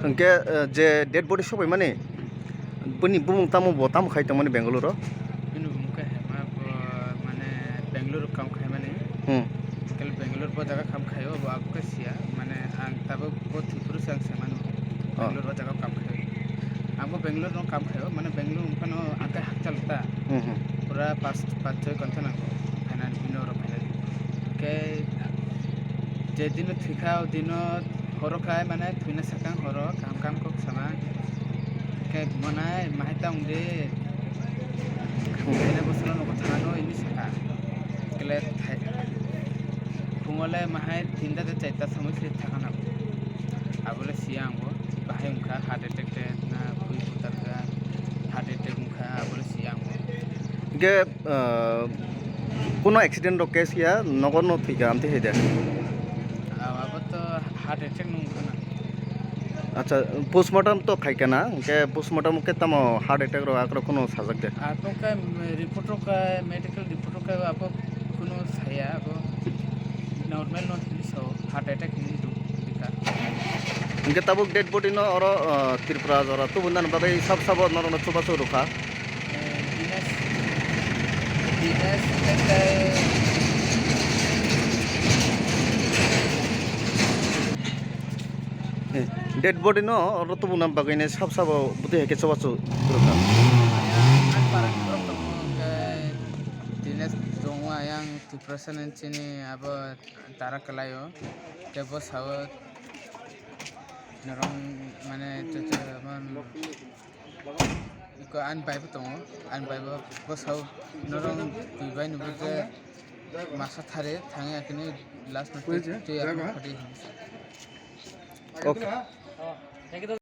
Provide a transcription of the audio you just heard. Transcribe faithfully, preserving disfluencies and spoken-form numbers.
Hwnkhe, eh, je dead body sobaimani, bini bumung tamo, bo tamo khai tongmani Bengaluru o? Bini bumung khe hema bo, mane, Bengaluru kam khaimani. Hmm. Khe Bengaluru bo jaga kam khaio, bo abo khe siya. Mane, ang tabuk bo Tripura se ang se mano. Oh. Bengaluru o jaga kam khaio. Ang bo Bengaluru no kam khaio, mane, Bengaluru wngkhano ang khe hakchal ta. Hmm, hmm. Pura pas, pas choi ghonta nango. Phainani bini oro phainani. Khe je dino thwikha, o dino horo khai, mane, thwina sakang horo, kaham kaham kok sama. Khe monai mahai ta wngdi. Khaina bwswkno nogo thangano hwnwi sakha. Kle thai-, phungo le mahai tinta de chaita somoi se thangana. Abole siya ang bo. Bahai wngkha heart attack de na bui butar kha, heart attack wngkha, abole siya ang bo. Hwnkhe, ah, kuno accident rok case ya, nogo no thwikha, amtwi hai de? Ah, abo to heart attack nung khana. Acha, postmortem to khai kana, hwnkhe postmortem khe tamo heart attack rok akrok kuno sajak de? Ah, to khe report rok khe, medical report rok khe abo kuno saya, abo normal no hinwi sao, heart attack hinwi rw-, rwkha. Hwnkhe tabuk dead body no oro, ah, Tripura jora tubunani bagwi sab sabo norokno chubachu rwkha. Eh, Dinesh, Dinesh, tei, tei, eh, dead body no oro tubuna bagwi nai sab sabo bwtwi hai khe chubachu rwkha. Ayang, ang parani borok tongo, hwnkhe Dinesh tongo, ayang Tiprasa ni chini abo dara kwlaio, tei bo sao norok mane, iko ani bai bo tongo, ani bai bo bwsao norok twi bai ni bwkhe masa thari thangya kini last no twi, twi. Okay.